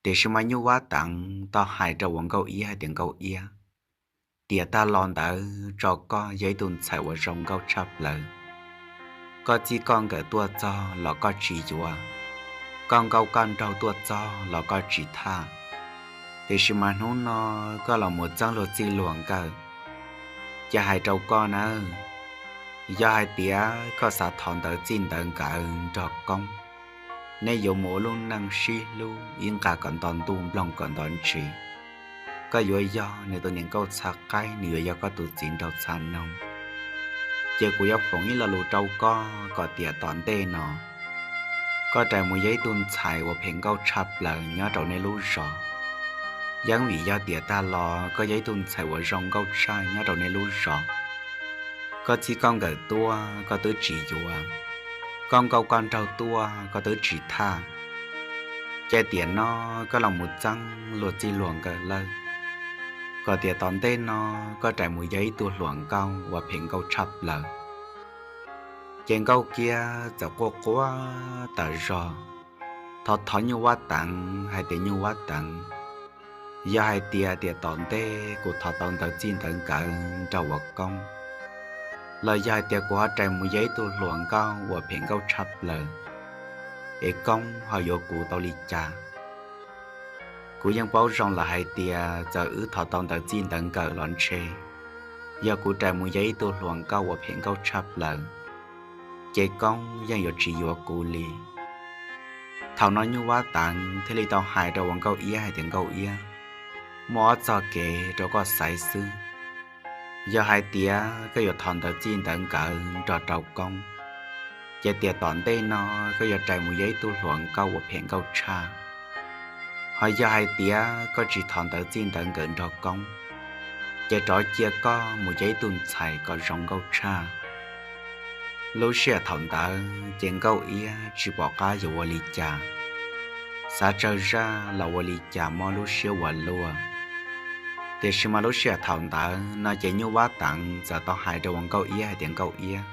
Tiam sis mas Nyuj Vab Teev tau hais rau uas Nkauj Iab hais tias Nkauj Iab, tiam tag los ntawd tso koj yog ib tug ntxhais uas zoo nkauj tshaj plaws. Koj txij koj nkawm tuaj txog los koj tsis yuav, koj nkauj koj nraug tuaj txog los koj tsis thaj. Tiam sis mas hnub no koj los mus txeeb luag txij luag nkawm, ces hais rau koj nawb, yog hais tias koj xav thov ntawv txij ntawv nkawm nrog Koob, nej yuav mus ua lub neej sib hlub ib nqag kom nto ntuj nploog kom nto ntsis, koj yuav yog nws tus niam nkauj txha qaib, nws yuav yog koj tus txiv nraug txha noog. Ces kuv yuav foom ib lo lus rau koj kom tiam tom ntej no koj rais mus yog ib tug ntxhais uas phem nkauj tshaj plaws nyob rau nej lub zos. Yeej vim yog tiam tag los koj yog ib tug ntxhais uas zoo nkauj tshaj nyob rau nej lub zos. Koj txij koj nkawm tuaj koj twb tsis yuav, koj nkauj koj nraug tuaj koj twb tsis thaj. Ces tiam no koj los mus txeeb luag txij luag nkawm lawm, kom tiam tom ntej no koj rais mus yog ib tug hluas nkauj uas phem nkauj tshaj plaws. Ces Nkauj Kiab txawm quaj quaj tas zog, thov thov Nyuj Vab Teev hais tias Nyuj Vab Teev, yog hais tias tiam tom ntej kuv thov tau ntawv txij ntawv nkawm nrog uas Koob, los yog hais tias kuv ho rais mus yog ib tug hluas nkauj uas phem nkauj tshaj plaws, es Koob ho yuav kuv tau li cas? Kuv yeej paub zoo lawm hais tias txawm wb thov tau ntawv txij ntawv nkawm los ntshe, yog kuv rais mus yog ib tug hluas nkauj uas phem nkauj tshaj plaws, ces Koob yeej yuav tsis yuav kuv li. Thaum no Nyuj Vab Teev thiaj li tau hais rau uas Nkauj Iab hais tias Nkauj Iab, muaj ob txoj kev rau koj xaiv xwb. Yog hais tias koj yuav thov ntawv txij ntawv nkawm nrog rau Koob, ces tiam tom ntej no koj yuav rais mus yog ib tug hluas nkauj uas phem nkauj tshaj. Ho yog hais tias koj tsis thov ntawv txij ntawv nkawm nrog Koob, ces rov cia koj mus yog ib tug ntxhais kom zoo nkauj tshaj. Lub sij hawm thaum ntawd ces Nkauj Iab tsis pom qab yuav ua li cas, xav tsawg zaj los ua li cas mob lub siab ua luaj. Tiam sis mas lub sij hawm thaum ntawd no ces Nyuj Vab Teev txawm tau hais rau uas Nkauj Iab hais tias Nkauj Iab,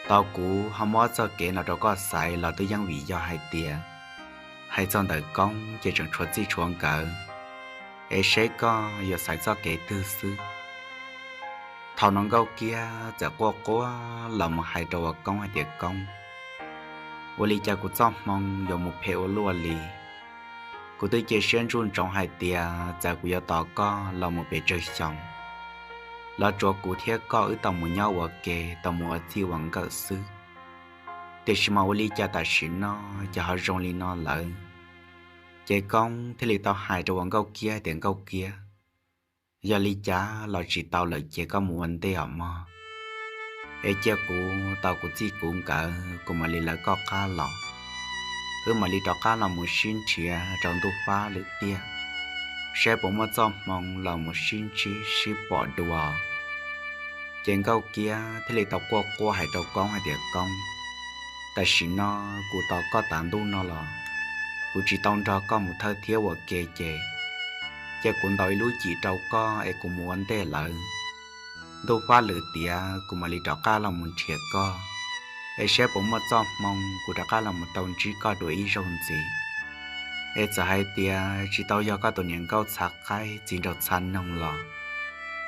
tau kuv ho muab txoj kev no rau koj xaiv los twb yeej vim yog hais tias hais txog ntawm Koob ces tseem tshuav txij tshuav nkawm, es seb koj yuav xaiv txoj kev twg xwb. Thaum no Nkauj Kiab txawm quaj quaj los mus hais rau uas Koob hais tias Koob, ua li cas kuv txoj hmoo yuav mus phem ua luaj li? Kuv twb cia siab ntsuj ntsoov hais tias txawm kuv yuav tos koj los mus pes tsawg xyoo, los tsuav kuv thiab koj wb tau mus nyob ua ke tau mus ua txij ua nkawm xwb. Tiam sis mas ua li cas tam sim no ces ho zoo li no lawm? Ces Koob thiaj li tau hais rau uas Nkauj Kiab tias Nkauj Kiab, yog li cas los tsis tau lawm ces koj mus ua ntej os mog, es cia kuv tau kuv txij kuv nkawm kuv mam li lawv koj qab los. Wb mam li rov qab los mus sib nrhiav rau ntuj fab lwm tiag, saib puas muaj txoj hmoo los mus sib ntsib sib pom dua. Ces Nkauj Kiab thiaj li tau quaj quaj hais rau Koob hais tias Koob, tam sim no kuv tos koj tav ntuj no los kuv tsis tau nrog koj mus thawj thiab ua ke ces, ces kuv ntaus ib lub cim rau koj es kuv mus ua ntej lawm. Ntuj fab lwm tiam kuv mam li rov qab los mus nrhiav koj, es saib puas muaj txoj hmoo kuv rov qab los mus tau ntsib koj dua ib zaug ntxiv. Es txawm hais tias tsis tau yog koj tus niam nkauj txha qaib txiv nraug txha noog los,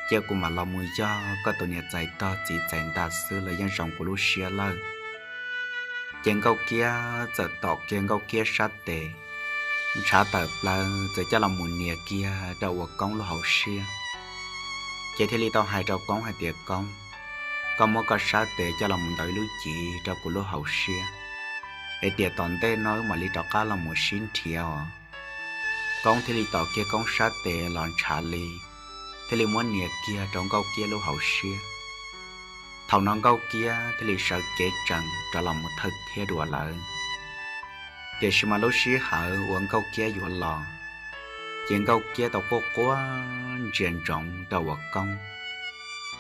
ces kuv mam los mus yog koj tus niam txais tog txiv txais ntaj xwb los yeej zoo kuv lub siab lawm. Ces Nkauj Kiab txawm tom kiag Nkauj Kiab sab tes, ntshav tawm plaws txawm coj los mus nias kiag rau uas Koob lub hauv siab. Ces thiaj li tau hais rau Koob hais tias Koob, koj muab koj sab tes coj los mus ntaus ib lub cim rau kuv lub hauv siab, es tiam tom ntej no wb mam li rov qab los mus sib nrhiav os. Koob thiaj li tom kiag Koob sab tes los ntshav li, thiaj li muab nias kiag rau Nkauj Kiab lub hauv siab. Thaum no Nkauj Kiab thiaj li sawv kev tsees rov los mus thawj thiab dua lawm. Tiam sis mas lub sij hawm uas Nkauj Kiab yuav los, ces Nkauj Kiab tau quaj quaj ntsia ntsoov rau uas Koob.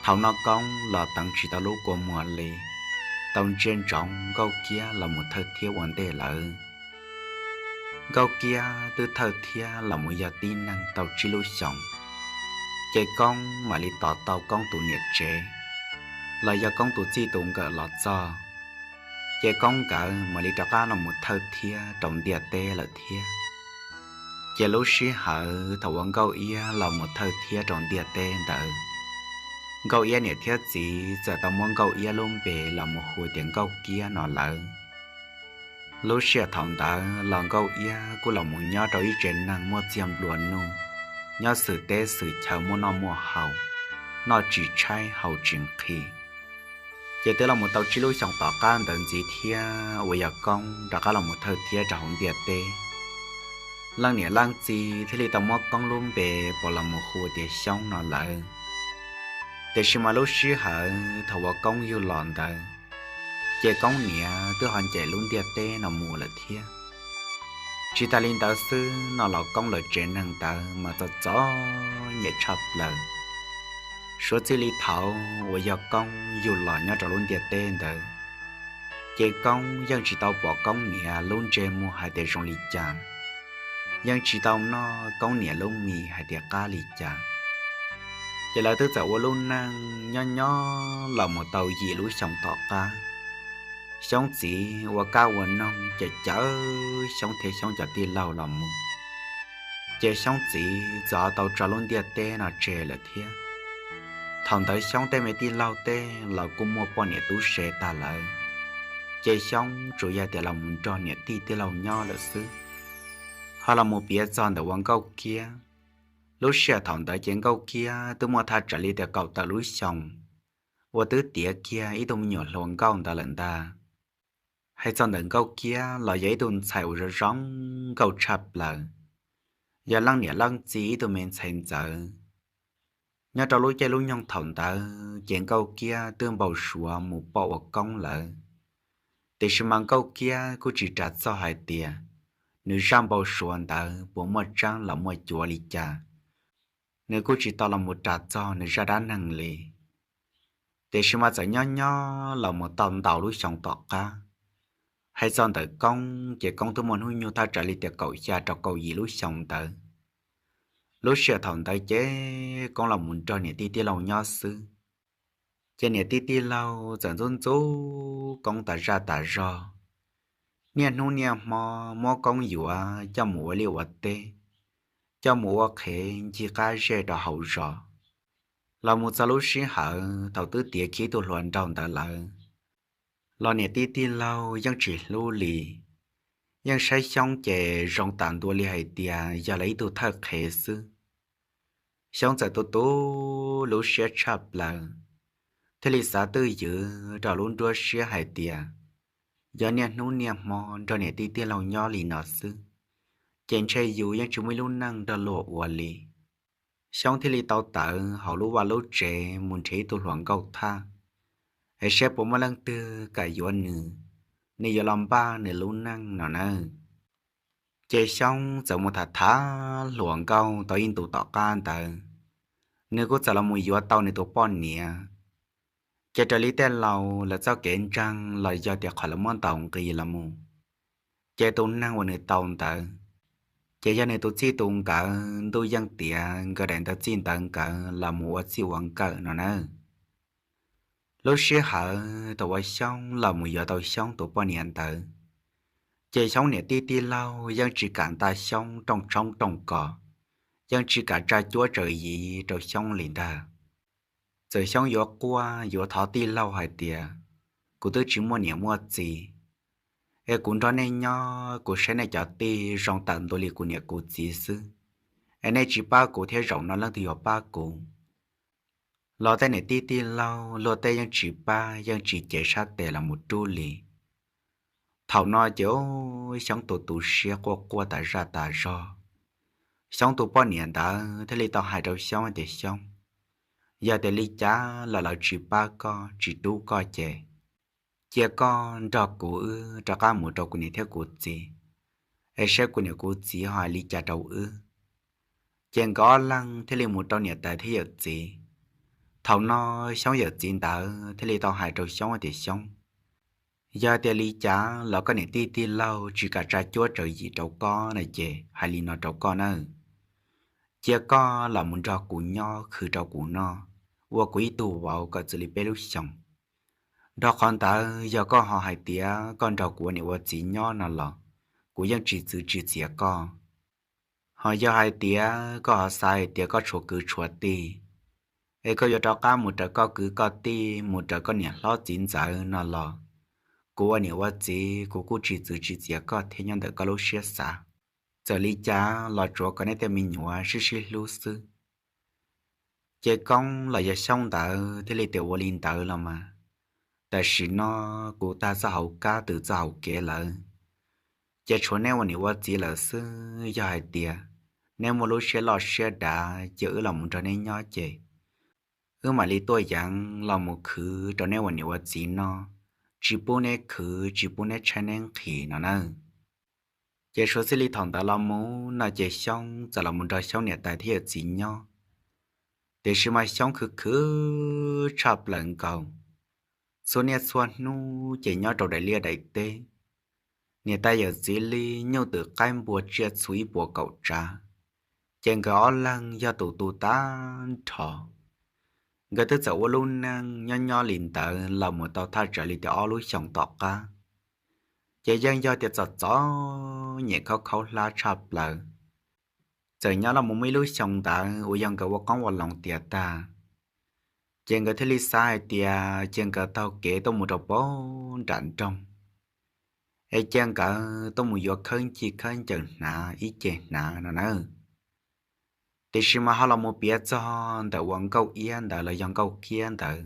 Thaum no Koob los teev tsis tau lub kua muag li, tau ntsia ntsoov Nkauj Kiab los mus thawj thiab ua ntej lawm. Nkauj Kiab twb thawj thiab los mus yog tib neeg tau tsib lub xyoos, ces Koob mam li tos tau Koob tus niam tsev los yog Koob tus txij tus nkawm los txog, ces Koob nkawd mam li rov qab los mus thawj thiab rau ntiaj teb lawm thiab. Ces lub sij hawm thaum uas Nkauj Iab los mus thawj thiab rau ntiaj teb ntawd, Nkauj Iab niam thiab txiv txawm tau muab Nkauj Iab lub npe los mus hu tias Nkauj Kiab no lawm. Lub sij hawm thaum ntawd los Nkauj Iab kuj los mus nyob rau ib tsev neeg muaj txiag nplua nuj, nyob xwm teb xwm chaw muaj noj muaj haus, noj tsis tshaib haus tsis nqhis. Ces twb los mus tau tsib lub xyoos tom qab ntawd ntxiv thiab uas yog Koob rov qab los mus thawj thiab rau hauv ntiaj teb. Leej niam leej txiv thiaj li tau muab Koob lub npe pos los mus hu tias Xyoob no lawm. Tiam sis mas lub sij hawm thaum uas Koob yug los ntawd, ces Koob niam twb ho ncaim lub ntiaj teb no mus lawm thiab. Tsis tas li ntawd xwb no los Koob lawv tsev neeg ntawd mas txom txom nyem tshaj plaws. Suav txij li thaum uas yog Koob yug los nyob rau lub ntiaj teb ntawd, ces Koob yeej tsis tau pom Koob niam lub ntsej muag hais tias zoo li cas, yeej tsis tau noj Koob niam lub mis hais tias qab li cas. Ces lawv twb txawm ua lub neej nyob nyob los mus tau yim lub xyoo tom qab. Xyoob txiv ua kab ua noog ces cawm Xyoob thiab Xyoob cov tij laug los mus, ces Xyoob txiv txawm tau tso lub ntiaj teb no tseg lawm thiab. Thaum ntawd Xyoob tej me tij laug tej los kuj muaj poj niam tub se tag lawm, ces Xyoob tsuas yog tias los mus nrog niam tij tij laug nyob lawm xwb. Ho los mus piav txog ntawm uas Nkauj Kiab, lub sij hawm thaum ntawd ces Nkauj Kiab twb muaj thaj tsam li tias kaum tawm lub xyoo, uas twb tiav kiag ib tug me nyuam hluas nkauj ntawd lawm ntag. Hais txog ntawm Nkauj Kiab los yog ib tug ntxhais uas zoo zoo nkauj tshaj plaws, yog leej niam leej txiv ib tug me ntxhais ntxawm. Nyob rau lub caij lub nyoog thaum ntawd ces Nkauj Kiab twb npau suav mus poj ua koob lawm. Tiam sis mas Nkauj Kiab kuj tsis ras txog hais tias nws zaj npau suav ntawd puas muaj tseeb los muaj cuav li cas, nws kuj tsis tau los mus ras txog nws zaj dab neeg li. Tiam sis mas txawm nyob nyob los mus tau ntau lub xyoo tom qab, hais txog ntawm Koob ces Koob twb muaj hnub nyoog thaj tsam li tias kaum xya rau kaum yim lub xyoo ntawd. Lub sij hawm thaum ntawd ces Koob los mus nrog niam tij tij laug nyob xwb. Ces niam tij tij laug txawm ntxub ntxub Koob tas zaj tas zog, niaj hnub niaj hmo muab Koob yuav coj mus ua liaj ua teb, coj mus ua qhev ncig qab zej rau hauv zos. Los mus txog lub sij hawm thaum twb tiav kiag tus hluas nraug ntawd lawm, los niam tij tij laug yeej tsis hlub li, yeej saib Xyoob ces zoo tam ntua li hais tias yog lawv ib tug thawj qhev xwb. Xyoob txawm tu tu lub siab tshaj plaws, thiaj li xav twj ywm rau lub nruab siab hais tias yog niaj hnub niaj hmo nrog niam tij tij laug nyob li no xwb, ces ntshe yus yeej tsis muaj ib lub neej nrog luag ua li. Xyoob thiaj li tau tawm hauv lub vaj lub tsev mus nrhiav ib tug hluas nkauj thaj, es saib puas muaj leej twg kam yuav nws, nws yuav los npaj nws lub neej no nawb. Ces Xyoob txawm mus tham tham hluas nkauj tau ib ntus tom qab ntawd, nws kuj txawm los mus yuav tau nws tus poj niam. Ces raws li tej laus lawv txoj kev ntseeg los yog tias qhov lawv muab ntaus nqi los mus, ces tus neeg uas nws tau ntawd, ces yog nws tus txij tus nkawm ntuj yeej tiav nkawd daim ntawv txij ntawv nkawm los mus ua txij ua nkawm no nawb. Lub sij hawm thaum uas Xyoob los mus yuav tau Xyoob tus poj niam ntawd, ces Xyoob niam tij tij laug yeej tsis kam nta Xyoob rooj tshoob rooj kos, yeej tsis kam tsa cuab tsaws yiv rau Xyoob li ntag. Txawm Xyoob yuav quaj yuav thov tij laug hais tias, kuv twb tsis muaj niam muaj txiv, es kuv nrog nej nyob kuv saib nej cov tij zoo tawm ntua li kuv niam kuv txiv xwb, es nej tsis pab kuv thiab zaum no leej twg yuav pab kuv? Los tej niam tij tij laug luag tej yeej tsis pab yeej tsis cev sab tes los mus rub li. Thaum no ces Xyoob tus tu siab quaj quaj tas zaj tas zog. Xyoob tus poj niam ntawd thiaj li tau hais rau Xyoob tias, Xyoob, yog tias li cas los lawv tsis pab koj tsis rub koj ces cia koj nrog kuv wb rov qab mus rau kuv niam thiab kuv txiv, es saib kuv niam kuv txiv ho hais li cas rau wb. Ces nkawd ob leeg thiaj li mus rau niam tais thiab yawm txiv. Thaum no Xyoob yawm txiv ntawd thiaj li tau hais rau Xyoob tias, Xyoob, yog tias li cas los koj niam tij tij laug tsis kam tsa cuab tsaws yim rau koj no ces hais li no rau koj nawb, cia koj los mus nrog kuv nyob khwv rau kuv noj, ua kuv ib tug vauv kom txwm li peb lub xyoos. Nrog qhov ntawd yog koj ho hais tias koj nrog kuv ua niam ua txiv nyob no los kuv yeej tsis txwv tsis txiav koj. Ho yog hais tias koj ho xav hais tias koj tshuav kwv tshuav tij, es koj yuav rov qab mus raws koj kwv koj tij, mus raws koj niam hlob txiv ntxawv no los, kuv ua niam ua txiv kuv kuj tsis txwv tsis txiav koj thiab nyob ntawm koj lub siab xav. Txawm li cas los tsuav kom nej tej me nyuam sib sib hlub xwb. Ces Koob los yog Xyoob ntawd thiaj li tias ua li ntawd los mas, tam sim no kuv tag txoj hauv kab twb txoj hauv kev lawm, ces tshuav neb ua niam ua txiv lawm xwb. Yog hais tias neb muaj lub siab loj siab dav ces wb los mus nrog neb nyob ces wb mam li tuaj yeev los mus khwv rau neb ua niam ua txiv noj, tsis pub neb khwv tsis pub neb tshaib neb nqhis no na. Ces suav txij li thaum ntawd los mus no ces Xyoob txawm los mus nrog Xyoob niam tais thiab yawm txiv nyob. Tiam sis mas Xyoob khwv khwv tshaj plaws nkaus, txhua niaj txhua hnub ces nyob rau daim liaj daim teb, niam tais yawm txiv li nyuj twm qaib npua tsiaj txhu ib puas kaum tsav, ces nkawd ob leeg yog tus tu tag nrho. Nkawd twb txawm ua lub neej nyob nyob li ntawd los mus tau thaj tsam li tias ob lub xyoos tom qab, ces yeej yog tias txom txom nyem khaub khaub hlab tshaj plaws. Txawm nyob los mus muaj ib lub xyoo ntawd uas yog nkawd ua qoob ua loo tiav tag, ces nkawd thiaj li xav hais tias cia nkawd taug kev tuaj mus rau pem nram nroog, es cia nkawd tuaj mus yuav khawb ncig khawb ncaws hnav ib ce hnav no na. Tiam sis mas ho los mus piav txog ntawm uas Nkauj Iab ntawd los yog Nkauj Kiab ntawd.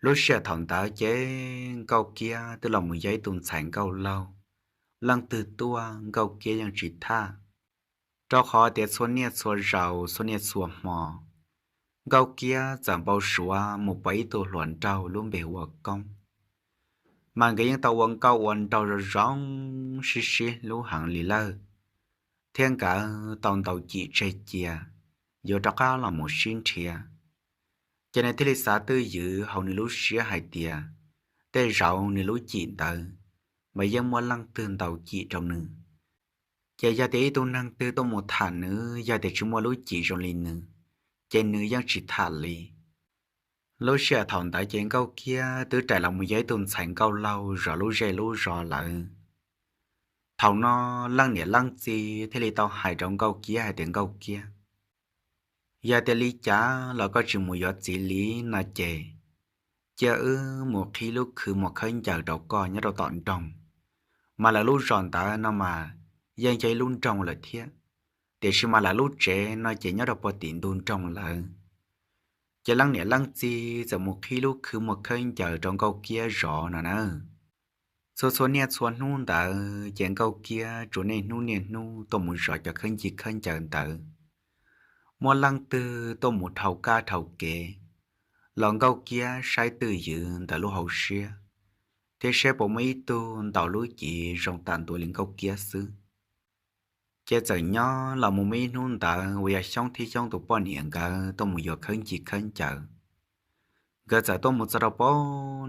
Lub sij hawm thaum ntawd ces Nkauj Kiab twb los mus yog ib tug ntxhais nkauj laug, leej twg tuaj Nkauj Kiab yeej tsis tham. Rau qhov tias txhua niaj txhua zaus txhua niaj txhua hmo, Nkauj Kiab txawm npau suav mus pom ib tug hluas nraug lub npe hu ua Koob, mas nkawd yeej tau ua nkauj ua nraug zoo zoo sib sib hlub heev li lawm, thiab nkawd tau ntaus cim tseg cia, yuav rov qab los mus sib nrhiav. Ces nws thiaj li xav twj ywm hauv nws lub siab hais tias tej zaum nws lub cim ntawd mas yeej muaj leej twg ntaus cim rau nws. Ces yog tias ib tug neeg twg tuaj mus tham nws, yog tias tsis muaj lub cim zoo li nws, ces nws yeej tsis tham li. Lub sij hawm thaum ntawd ces Nkauj Kiab twb rais los mus yog ib tug ntxhais nkauj laug zov lub zej lub zos lawm. Thaum no leej niam leej txiv thiaj li tau hais rau Nkauj Kiab hais tias, Nkauj Kiab, yog tias li cas los koj tsis mus yuav txiv li no ces cia wb mus qhib lub khw muag khawb ncaws rau koj nyob rau tom nroog. Mas lawv lub zos ntawd no mas yeej yog ib lub nroog lawm thiab, tiam sis mas lawv lub tsev no ces nyob rau puag tim ntug nroog lawm. Ces leej niam leej txiv txawm mus qhib lub khw muag khawb ncaws rau Nkauj Kiab zov no na. Txhua txhua niaj txhua hnub ntawd ces Nkauj Kiab tsuas niaj hnub niaj hnub tuaj mus zov cov khawb ncig khawb ncaws ntawd. Muaj leej twg tuaj mus dhau kab dhau kev los Nkauj Kiab saib twj ywm ntawm lub hauv siab, thiab seb puas muaj ib tug ntaus lub cim zoo tam ntua li Nkauj Kiab xwb. Ces txawm nyob los mus muaj ib hnub ntawd uas yog Xyoob thiab Xyoob tus poj niam nkawd tuaj mus yuav khawb ncig khawb ncaws. Nkawd txawm tuaj mus txog rau pem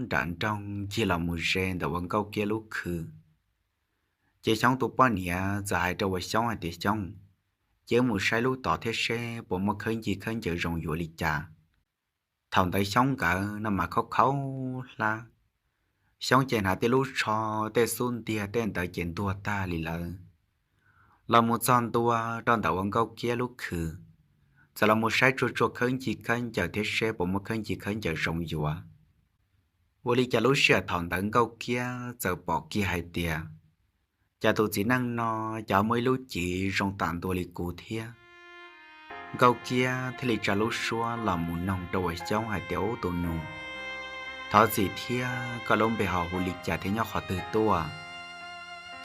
nram nroog ncig los mus ze ntawm uas Nkauj Kiab lub khw. Ces Xyoob tus poj niam txawm hais rau uas Xyoob hais tias, Xyoob, cia wb mus saib lub tod thiab seb puas muaj khawb ncig khawb ncaws zoo yuav li cas. Thaum ntawd Xyoob nkawd no mas khaub khaub hlab. Xyoob ces hnav tej lub tsho, tej xub ntiag tej ntawd ces ntuag tag li lawm. Los mus txog ntua rau ntawm uas Nkauj Kiab lub khw, txawm los mus saib tsuag tsuag khawb ncig khawb ncaws thiab seb puas muaj khawb ncig khawb ncaws zoo yuav. Ua li cas lub sij hawm thaum ntawd Nkauj Kiab txawm pom kiag hais tias, cas tus txiv neej no cas muaj ib lub cim zoo tam ntua li kuv thiab. Nkauj Kiab thiaj li tsa lub suab los mus noog rau uas Xyoob hais tias, Ub tus nus, thov txim thiab, koj lub npe ho hu li cas thiab nyob qhov twg tuaj?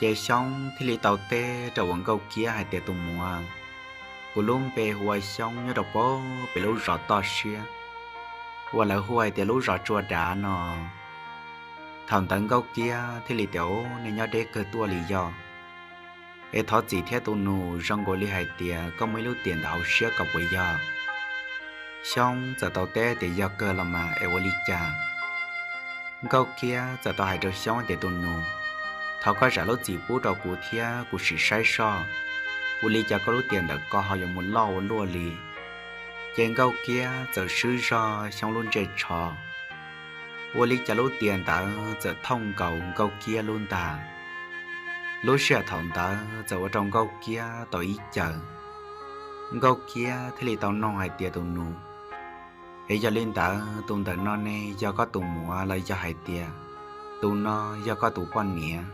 Ces Xyoob thiaj li tau teb rau uas Nkauj Kiab hais tias, Tus muam, kuv lub npe hu ua Xyoob, nyob rau pem lub zos toj siab uas lawv hu hais tias lub zos Tsua Dav no. Thaum ntawd Nkauj Kiab thiaj li tias, Ub, nej nyob deb kawg tuaj li yog. Es thov txim thiab tus nus, zoo nkaus li hais tias koj muaj ib lub tiam ntawm hauv siab ko puas yog? Xyoob txawm tau teb tias, Yog kawg los mas, es ua li cas? Nkauj Kiab txawm tau hais rau Xyoob tias, Tus nus, thov koj zam lub txim pub rau kuv thiab kuv sim saib soj, ua li cas koj lub tiam ntawm ko ho yuav mus loj ua luaj li. Ces Nkauj Kiab txawm swb zog Xyoob lub ntsej tsho, ua li cas lub tiam ntawd txawm thooj nkaus Nkauj Kiab lub ntag. Lub sij hawm thaum ntawd txawm ua rau Nkauj Kiab tau ib caws. Nkauj Kiab thiaj li tau noog hais tias, Tus nus, es yog li ntawd tus ntawm no ne yog koj tus muam los yog hais tias tus no yog koj tus poj niam?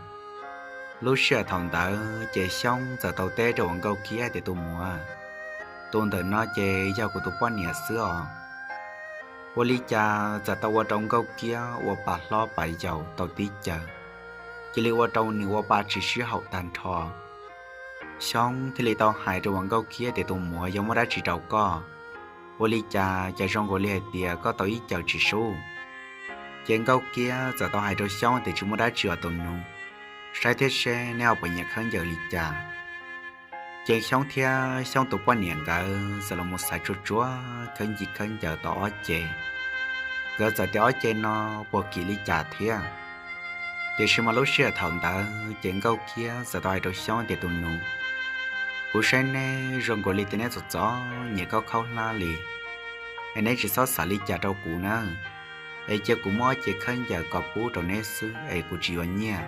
Lub sij hawm thaum ntawd ces Xyoob txawm tau teb rau uas Nkauj Kiab tias, Tus muam, tus ntawm no ces yog kuv tus poj niam xwb os. Ua li cas txawm tau ua rau Nkauj Kiab ua pa hlob pa yaus tau tib caws, cia li ua rau nws ua pa tsis sib haum tag nrho. Xyoob thiaj li tau hais rau uas Nkauj Kiab tias, Tus muam, yog muaj dab tsi rau koj? Ua li cas cas zoo nkaus li hais tias koj tau ib caws tsis sub? Ces Nkauj Kiab txawm tau hais rau Xyoob tias, Tsis muaj dab tsi os tus nus, saib thiab seb neb ho puas nyiam khaub ncaws li cas. Ces Xyoob thiab Xyoob tus poj niam nkawd txawm los mus xaiv tsuag tsuag khaub ncaws tau ob ce. Nkawd txawm tias ob ce no puas kim li cas thiab. Tiam sis mas lub sij hawm thaum ntawd ces Nkauj Kiab txawm tau hais rau Xyoob tias, Tus nus, kuv saib neb zoo nkaus li tias neb txom txom nyem khaub khaub hlab li, es neb tsis txhob xav li cas rau kuv nawb, es cia kuv muab ob ce khaub ncaws ko pub rau neb xwb es kuv tsis yuav nyiaj.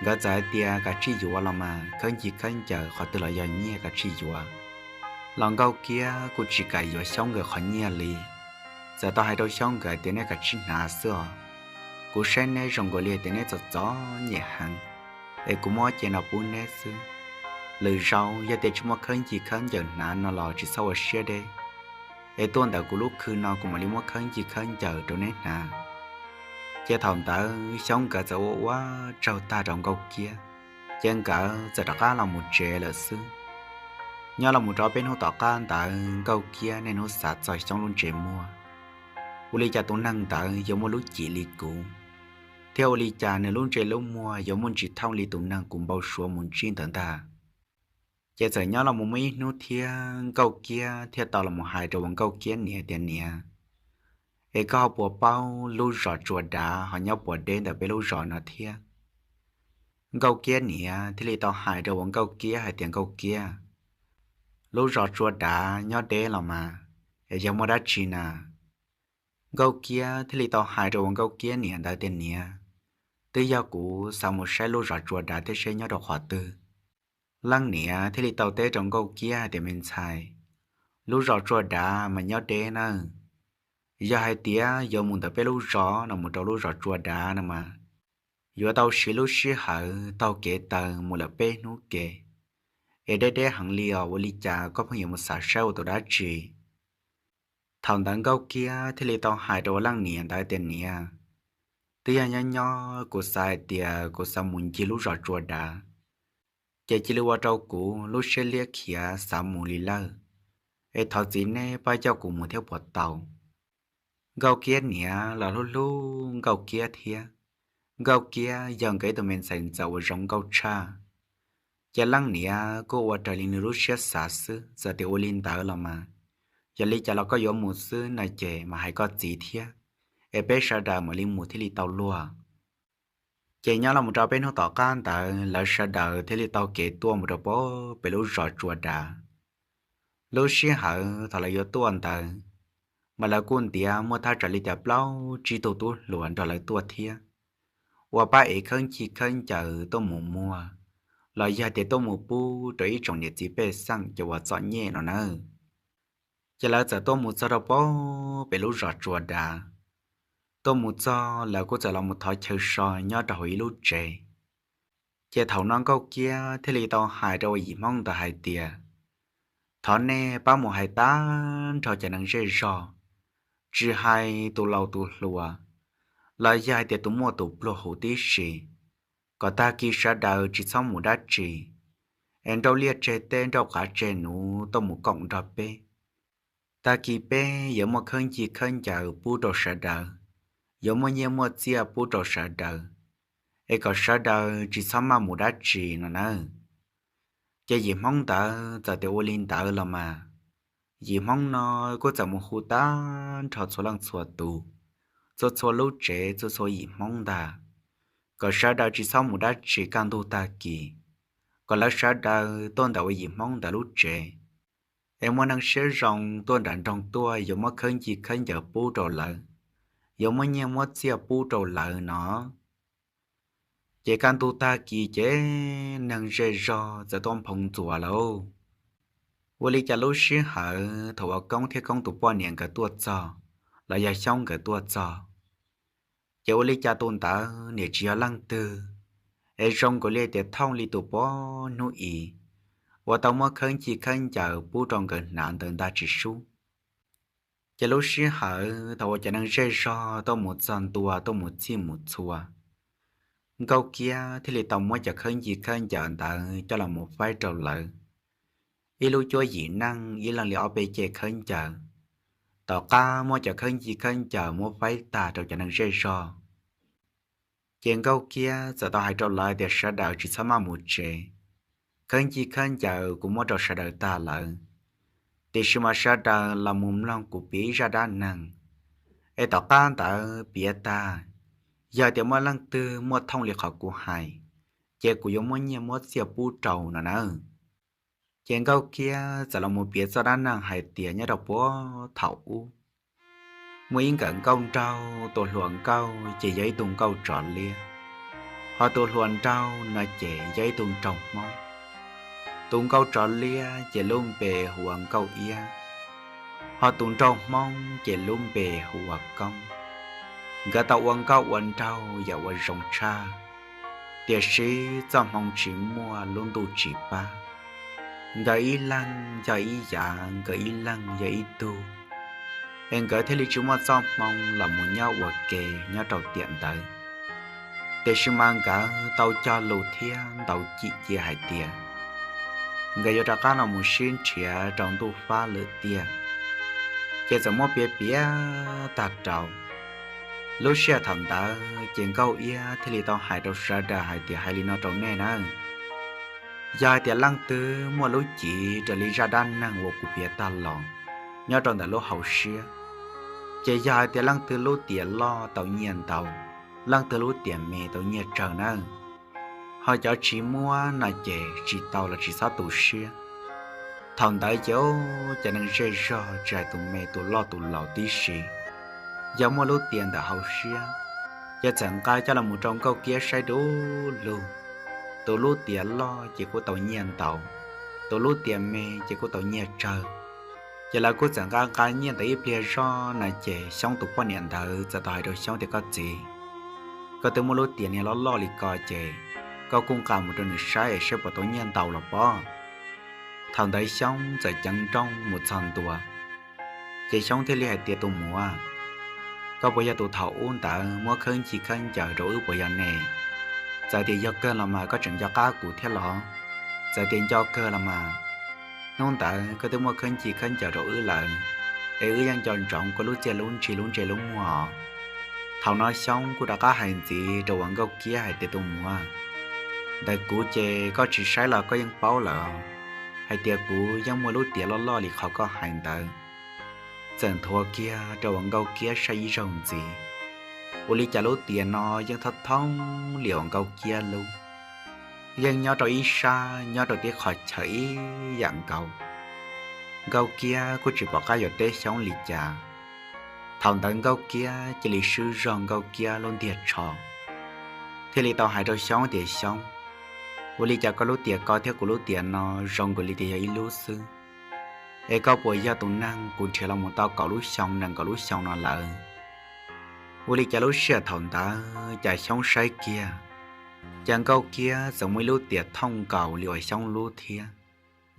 Nkawd txawm hais tias, Kav tsij yuav los mas, khaub ncaws khaub ncaws qhov twg los yog nyiaj, kav tsij yuav. Los Nkauj Kiab kuj tsis kam yuav Xyoob nkawd qhov nyiaj li, txawm tau hais rau Xyoob nkawd tias, Neb kav tsij hnav xwb os, kuv saib neb zoo nkaus li tias neb txom txom nyem heev, es kuv muab ob ce no pub neb xwb. Lwm zaus yog tias tsis muaj khaub ncaws khaub ncaws hnav no los tsis txhob ua siab deb, es tuaj ntawm kuv lub khw no kuv mam li muab khaub ncaws khaub ncaws rau neb hnav. Ces thaum ntawd Xyoob nkawd txawm ua ua tsaug tag rau Nkauj Kiab, ces nkawd txawm rov qab los mus tsev lawm xwb. Nyob los mus rau peb hnub tom qab ntawd Nkauj Kiab niaj hnub xav txog Xyoob lub ntsej muag, ua li cas tus neeg ntawd yuav muaj lub cim li kuv, thiab ua li cas nws lub ntsej lub muag yuav muaj ntsis thooj li tus neeg kuv npau suav mus ntsib ntawd ntag. Ces txawm nyob los mus muaj ib hnub thiab Nkauj Kiab thiaj tau los mus hais rau uas Nkauj Kiab niam tias, Niam, es koj ho puas paub lub zos Tsua Dav ho nyob puas deb ntawm peb lub zos no thiab? Nkauj Kiab niam thiaj li tau hais rau uas Nkauj Kiab hais tias, Nkauj Kiab, lub zos Tsua Dav nyob deb los mas, es yog muaj dab tsi na? Nkauj Kiab thiaj li tau hais rau uas Nkauj Kiab niam ntawd tias, Niam, twb yog kuv xav mus saib lub zos Tsua Dav thiab seb nyob rau qhov twg. Leej niam thiaj li tau teb rau Nkauj Kiab hais tias, Me ntxhais, lub zos Tsua Dav mas nyob deb nawb. Yog hais tias yuav mus ntawm peb lub zos no mus rau lub zos Tsua Dav no mas, yuav tau siv lub sij hawm taug kev taw mus lawm peb hnub kev, es deb deb heev li os. Ua li cas koj pheej yuav mus xav saib ua tus dab tsi? Thaum ntawd Nkauj Kiab thiaj li tau hais rau uas leej niam ntawd tias, Niam, twb yog nyob nyob kuv xav hais tias kuv xav mus ncig lub zos Tsua Dav, ces cia li ua rau kuv lub siab liab khiav xav mus li lawm, es thov txim neb pab coj kuv mus thiab puas tau? Nkauj Kiab niam los hlub hlub Nkauj Kiab thiab. Nkauj Kiab yog nkawd ib tug me ntxhais ntxawm uas zoo nkauj tshaj, ces leej niam kuj ua raws li nws lub siab xav xwb. Txawm tias ua li ntawd los mas, yog li cas los koj yuav mus xwb no ces mas hais koj txiv thiab, es peb sawv daws mam li mus thiaj li tau luag. Ces nyob los mus rau peb hnub tom qab ntawd lawv sawv daws thiaj li taug kev tuaj mus rau pem lub zos Tsua Dav. Lub sij hawm thaum lawv yuav tuaj ntawd, mas lawv kuj ntiav muaj thaj tsam li tias plaub tsib tug tub hluas nrog lawv tuaj thiab, uas pab ev khaub ncaws khaub ncaws tuaj mus muag, los yog tias tuaj mus pub rau ib tsoom niam txiv pej xeem cov uas txom nyem no nawb. Ces lawv txawm tuaj mus txog rau pem lub zos Tsua Dav. Tuaj mus txog lawv kuj txawm los mus thov chaw so nyob rau hauv ib lub tsev. Ces thaum no Nkauj Kiab thiaj li tau hais rau uas yim Hmoob ntawd hais tias, Thov nej pab mus hais tag nrho cov neeg zej zog, tsis hais tus laus tus hluas, los yog hais tias tus muaj tus pluag huv tib si, kom tag kis sawv daws tsis txhob mus dab tsi, es nrauj liaj tseg teb nrauj qav tseg nuv tuaj mus koom nrog peb. Tag kis peb yuav muaj khaub ncaws khaub ncaws pub rau sawv daws, yuav muaj nyiaj muaj txiaj pub rau sawv daws, es kom sawv daws tsis txhob maj mus dab tsi no nawb. Ces yim Hmoob ntawd txawm tias ua li ntawd los mas, yim Hmoob no kuj txawm mus hu tag nrho txhua leej txhua tus, txhua txhua lub tsev txhua txhua yim Hmoob ntag, kom sawv daws tsis txhob mus dab tsi kaj ntug tag kis, kom lawv sawv daws tuaj ntawm uas yim Hmoob ntawd lub tsev, es muaj neeg siab zoo tuaj nram nroog tuaj yuav muab khaub ncaws khaub ncaws pub rau lawv, yuav muab nyiaj muab txiaj pub rau lawv no. Ces kaj ntug tag kis ces neeg zej zog txawm tuaj nphoo ntxuas lawm. Ua li cas lub sij hawm thaum uas Koob thiab Koob tus poj niam nkawd tuaj txog, los yog Xyoob nkawd tuaj txog, ces ua li cas tus ntawd niam tsis yog leej twg, es zoo nkaus li tias thooj li tus poj hnub i uas tau muab khaub ncaws khaub ncaws pub rau nkawd hnav ntawd ntag tsis sub. Ces lub sij hawm thaum uas cov neeg zej zog tuaj mus txog ntua tuaj mus txhij mus txhua, Nkauj Kiab thiaj li tau muab cov khaub ncaws khaub ncaws ntawd coj los mus faib rau lawv. Ib lub cuab yim neej ib leeg li ob peb ceg khaub ncaws, tom qab muab cov khaub ncaws khaub ncaws muab faib tag rau cov neeg zej zog, ces Nkauj Kiab txawm tau hais rau lawv tias sawv daws tsis txhob maj mus tsev, khaub ncaws khaub ncaws kuv muab rau sawv daws tag lawm, tiam sis mas sawv daws los mus mloog kuv piav ib zaj dab neeg, es tom qab ntawd piav tag, yog tias muaj leej twg muaj thooj li qhov kuv hais, ces kuv yuav muab nyiaj muab txiaj pub rau no nawb. Ces Nkauj Kiab txawm los mus piav txoj dab neeg hais tias nyob rau puag thaum ub, muaj ib nkawm nkauj nraug, tus hluas nkauj ces yog ib tug nkauj tsov liab, ho tus hluas nraug no ces yog ib tug nraug hmoob. Tus nkauj tsov liab ces lub npe hu ua Nkauj Iab, ho tus nraug hmoob ces lub npe hu ua Koob. Nkawd tau ua nkauj ua nraug yam uas zoo tshaj, tiam sis txoj hmoo tsis muaj lub ntuj tsis pab, nkawd ib leeg yog ib yav, nkawd ib leeg yog ib tug, es nkawd thiaj li tsis muaj txoj hmoo los mus nyob ua ke nyob rau tiam ntawd. Tiam sis mas nkawd tau cog lus thiab ntaus cim cia hais tias nkawd yuav rov qab los mus sib nrhiav rau ntuj fab lwm tiam, ces txawm muab piav piav tag rau. Lub sij hawm thaum ntawd ces Nkauj Iab thiaj li tau hais rau sawv daws hais tias hais li no rau nej nawb, yog hais tias leej twg muaj lub cev raws li zaj dab neeg uas kuv piav tag los nyob rau ntawm lub hauv siab, ces yog hais tias leej twg lub tiam loj tau nyiaj ntau, leej twg lub tiam me tau nyiaj tsawg nawb. Ho cov tsis muaj no ces tsis tau los tsis txhob tu siab. Thaum ntawd ces cov neeg zej zog tsis hais tus me tus loj tus laus tib si, yog muaj lub tiam ntawm hauv siab, ces txawm nqa coj los mus rau Nkauj Kiab saib du lug. Tus lub tiam loj ces kuj tau nyiaj ntau, tus lub tiam me ces kuj tau nyiaj tsawg. Ces lawv kuj txawm nqa nqa nyiaj ntawd ib pliag zoj no ces Xyoob tus poj niam ntawd txawm tau hais rau Xyoob tias koj txiv, koj twb muaj lub tiam niag loj loj li ko ces koj kuj nqa mus rau nws saib es saib puas tau nyiaj ntau los pob. Thaum ntawd Xyoob txawm ceev nrooj mus txog ntua, ces Xyoob thiaj li hais tias tus muam, koj puas yog tus thaum ub ntawd muab khaub ncaws khaub ncaws rau wb puas yog ne? Txawm tias yog kawg los mas koj tseem nco qab kuv thiab los? Txawm tias nco kawg los mas, hnub ntawd koj twb muab khaub ncaws khaub ncaws rau wb lawm, es wb yeej nco ntsoov koj lub txiaj lub ntsig lub ntsej lub muag. Thaum no Xyoob kuj rov qab hais ntxiv rau uas Nkauj Kiab hais tias tus muam, ntawm kuv ces koj tsis saib los koj yeej paub lawm hais tias kuv yeej muaj lub tiam loj loj li qhov koj hais ntawd. Txawm nthuav kiag rau uas Nkauj Kiab saib ib zaug ntxiv, ua li cas lub tiam no yeej thooj thooj li uas Nkauj Kiab lub, yeej nyob rau ib sab nyob rau tib qho chaw ib yam nkaus. Nkauj Kiab kuj tsis pom qab yuav teb Xyoob li cas. Thaum ntawd Nkauj Kiab cia li swb zog Nkauj Kiab lub ntiag tsho, thiaj li tau hais rau Xyoob tias Xyoob, ua li cas koj lub tiam ko thiab kuv lub tiam no zoo nkaus li tias yog ib lub xwb, es koj puas yog tus neeg kuv nrhiav los mus tau kaum lub xyoo nees nkaum lub xyoo no lawm? Ua li cas lub sij hawm thaum ntawd cas Xyoob saib kiag, cas Nkauj Kiab txawm muaj ib lub tiam thooj nkaus li uas Xyoob lub thiab,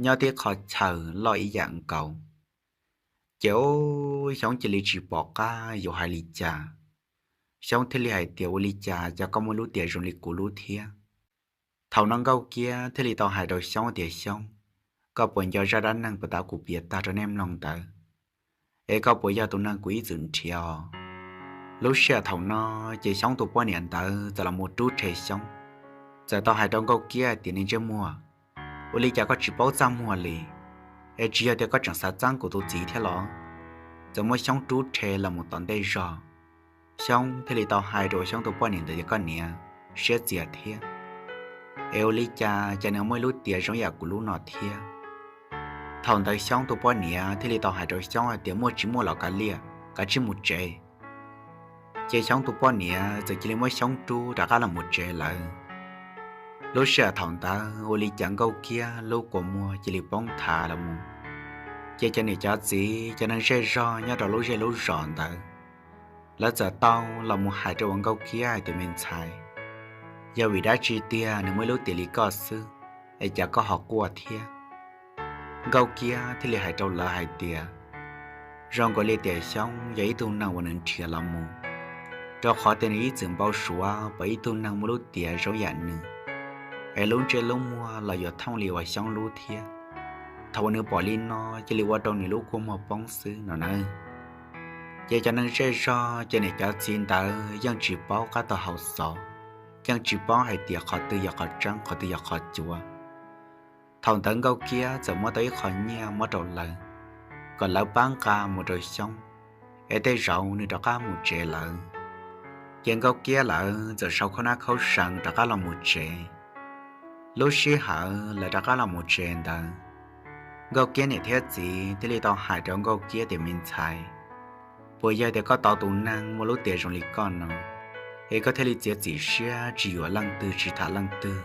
nyob tib qho chaw loj ib yam nkaus. Ces Xyoob cia li tsis pom qab yuav hais li cas. Xyoob thiaj li hais tias ua li cas cas koj muaj lub tiam zoo li kuv lub thiab? Thaum no Nkauj Kiab thiaj li tau hais rau Xyoob tias Xyoob, koj puas nco zaj dab neeg puag ta kuv piav tag rau nej mloog ntawd, es koj puas yog tus neeg kuv ib txwm nrhiav os? Lub sij hawm thaum no ces Xyoob tus poj niam ntawd txawm los mus rub rhe Xyoob, txawm tau hais rau Nkauj Kiab hais tias niag ntsej muag, ua li cas koj tsis paub txaj muag li? Es tsis yog tias koj tseem xav txeeb kuv tus txiv thiab los? Txawm muab Xyoob rub rhe los mus tom ntej zog. Xyoob thiaj li tau hais rau Xyoob tus poj niam ntawd tias koj niam, siab txias thiab, es ua li cas cas nws muaj ib lub tiam zoo yam kuv lub no thiab? Thaum ntawd Xyoob tus poj niam thiaj li tau hais rau Xyoob hais tias muaj tsis muaj los kav liam, kav tsij mus tsev. Ces Xyoob tus poj niam txawm cia li muab Xyoob rub rov qab los mus tsev lawm. Lub sij hawm thaum ntawd ua li cas Nkauj Kiab lub kua muag cia li poob thav los mus. Ces cov niam cov txiv cov neeg zej zog nyob rau lub zej lub zos ntawd, lawv txawm tau los mus hais rau uas Nkauj Kiab hais tias, me ntxhais, yog vim dab tsi tiag nws muaj ib lub tiam li koj xwb, es cas koj ho quaj thiab? Nkauj Kiab thiaj li hais rau lawv hais tias, zoo nkaus li tias Xyoob yog ib tug neeg uas nws nrhiav los mus, rau qhov tias nws ib txwm npau suav pom ib tug neeg muaj lub tiam zoo yam nws, es lub ntsej lub muag los yuav thooj li uas Xyoob lub thiab. Thaum uas nws pom li no cia li ua rau nws lub kua muag poob xwb no na. Ces cov neeg zej zog cov niam cov txiv ntawd yeej tsis paub qab tau hau xov, yeej tsis paub hais tias qhov twg yog qhov tseeb qhov twg yog qhov cuav. Thaum ntawd Nkauj Kiab txawm muab tau ib qho nyiaj muab rau lawv, kom lawv pab nqa mus rau Xyoob, es tej zaum nws rov qab mus tsev lawm. Ces Nkauj Kiab lawv txawm sau khaub nab khaub seev rov qab los mus tsev. Lub sij hawm lawv rov qab los mus tsev ntawd, Nkauj Kiab niam thiab txiv thiaj li tau hais rau Nkauj Kiab tias, me ntxhais, puas yog tias koj tos tus neeg muaj lub tiam zoo li koj no, es koj thiaj li txiav txim siab tsis yuam leej twg tsis tham leej twg,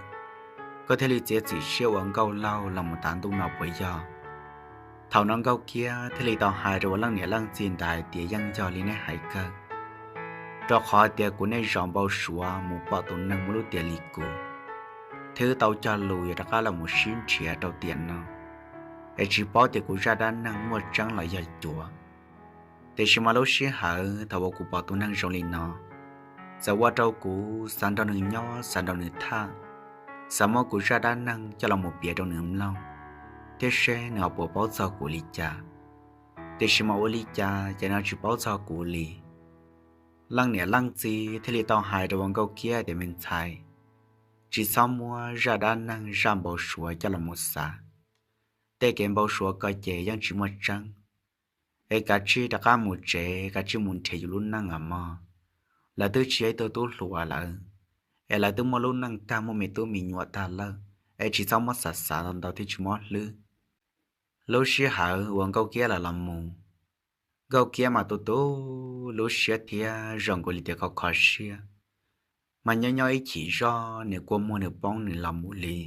koj thiaj li txiav txim siab ua nkauj laug los mus tav ntuj no puas yog? Thaum no Nkauj Kiab thiaj li tau hais rau uas leej niam leej txiv ntawd hais tias, yeej yog li nej hais kawg, rau qhov tias kuv niaj zaus npau suav mus pom tus neeg muaj lub tiam li kuv, twb tau cog lus yuav rov qab los mus sib nrhiav rau tiam no, es tsis paub tias kuv zaj dab neeg muaj tseeb los yog cuav. Tiam sis mas lub sij hawm thaum uas kuv pom tus neeg zoo li no, txawm ua rau kuv xav nrog nws nyob xav nrog nws tham, xav muab kuv zaj dab neeg coj los mus piav rau nws mloog, thiab seb nws ho puas paub txog kuv li cas. Tiam sis mas ua li cas ces nws tsis paub txog kuv li. Leej niam leej txiv thiaj li tau hais rau uas Nkauj Kiab tias, me ntxhais, tsis txhob muab zaj dab neeg zaj npau suav coj los mus xav. Tej kev npau suav ko ces yeej tsis muaj tseeb, es kav tsij rov qab mus tsev, kav tsij mus nrhiav yus lub neej os mog. Lawv twb tsis yog ib tug tub hluas lawm, es lawv twb muaj lub neej tag muaj me tub me nyuam tag lawm, es tsis txhob muab xav xav ntau thiab tsis muab hlwb. Lub sij hawm uas Nkauj Kiab lawv los mus, Nkauj Kiab mas tu tu lub siab thiab zoo nkaus li tias kho kho siab, mas nyob nyob ib chim zoj nws kua muag nws poob nws los mus li.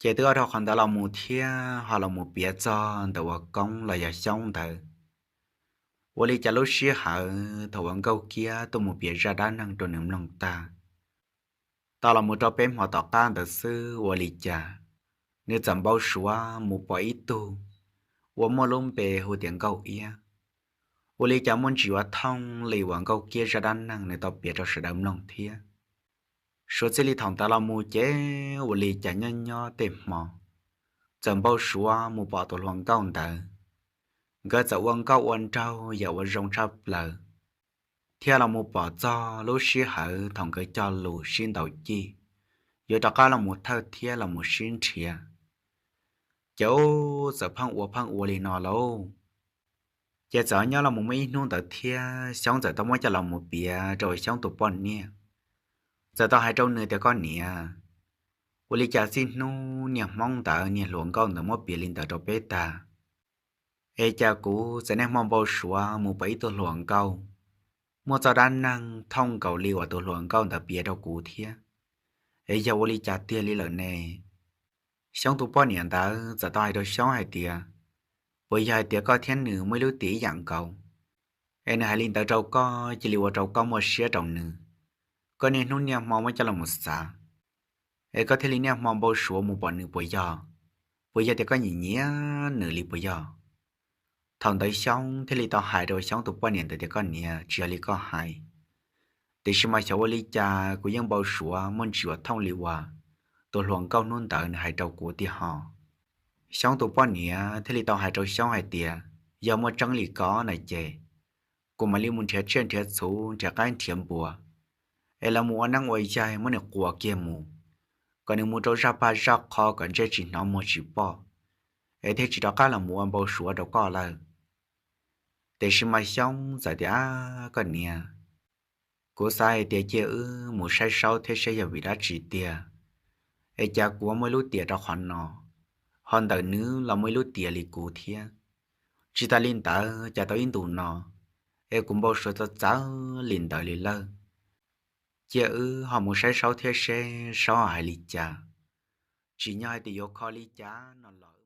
Ces twb ua rau qhov ntawd los mus thiab ho los mus piav txog ntawm uas Koob los yog Xyoob ntawd. Ua li cas lub sij hawm thaum uas Nkauj Kiab tuaj mus piav zaj dab neeg rau nws mloog tag, tau los mus rau peb hmo tom qab ntawd xwb ua li cas nws txawm npau suav mus pom ib tug uas muaj lub npe hu tias Nkauj Iab. Ua li cas muaj ntsis yuav thooj li uas Nkauj Kiab zaj dab neeg nws tau piav rau sawv daws mloog thiab. Suav txij li thaum ntawd los mus ces ua li cas nyob nyob tej hmo, txawm npau suav mus pom tus hluas nkauj ntawd. Nkawd txawm ua nkauj ua nraug yam uas zoo tshaj plaws, thiab los mus pom txog lub sij hawm thaum nkawd cog lus sib ntaus cig, yuav rov qab los mus thawj thiab los mus sib nrhiav. Ces ub txawm pheej ua pheej ua li no lauj. Ces txawm nyob los mus muaj ib hnub ntawd thiab Xyoob txawm tau muab coj los mus piav rau Xyoob tus poj niam. Txawm tau hais rau nws tias, koj niam, ua li cas txij hnub niag Hmoob ntawd niag hluas nkauj ntawd muab piav li ntawd rau peb tag, es cas kuv txawm niaj hmo npau suav mus pom ib tug hluas nkauj, muaj txoj dab neeg thooj nkaus li uas tus hluas nkauj ntawd piav rau kuv thiab, es yog ua li cas tiag li lawm ne? Xyoob tus poj niam ntawd txawm tau hais rau Xyoob hais tias, puas yog hais tias koj thiab nws muaj ib lub tiam ib yam nkaus, es nws hais li ntawd rau koj cia li ua rau koj muaj siab rau nws, koj niaj hnub niaj hmo muab coj los mus xav, es koj thiaj li niaj hmo npau suav mus pom nws puas yog? Puas yog tias koj nyiam nyiam nws li puas yog? Thaum ntawd Xyoob thiaj li tau hais rau Xyoob tus poj niam ntawd tias, koj niam, tsis yog li koj hais, tiam sis mas xyov ua li cas kuv yeej npau suav muaj ntsis yuav thooj li uas tus hluas nkauj hnub ntawd nws hais rau kuv tiag hos. Xyoob tus poj niam thiaj li tau hais rau Xyoob hais tias, yog muaj tseeb li ko na ces kuv mam li mus nrhiav tsiaj nrhiav txhu nrhiav qaib nrhiav npua, es lawv mus ua neeb ua yaig muab nws quas kiag mus, kom nws mus rau zaj pag zaj qho kom ntsej tsis hnov muag tsis pom, es thiaj tsis rov qab los mus ua npau suav rau koj lawm. Tiam sis mas Xyoob txawm tias, koj niam, kuv xav hais tias cia wb mus saib saub thiab seb yog vim dab tsi tiag, es cas kuv muaj ib lub tiam rau qhov no, ho ntawm nws los muaj ib lub tiam li kuv thiab. Tsis tas li ntawd cas tau ib ntus no, es kuv npau suav txawv txawv li ntawd li lawm. cia wb ho mus saib Saub thiab seb Saub hais li cas. Tsim nyog hais tias yuav kho li cas no los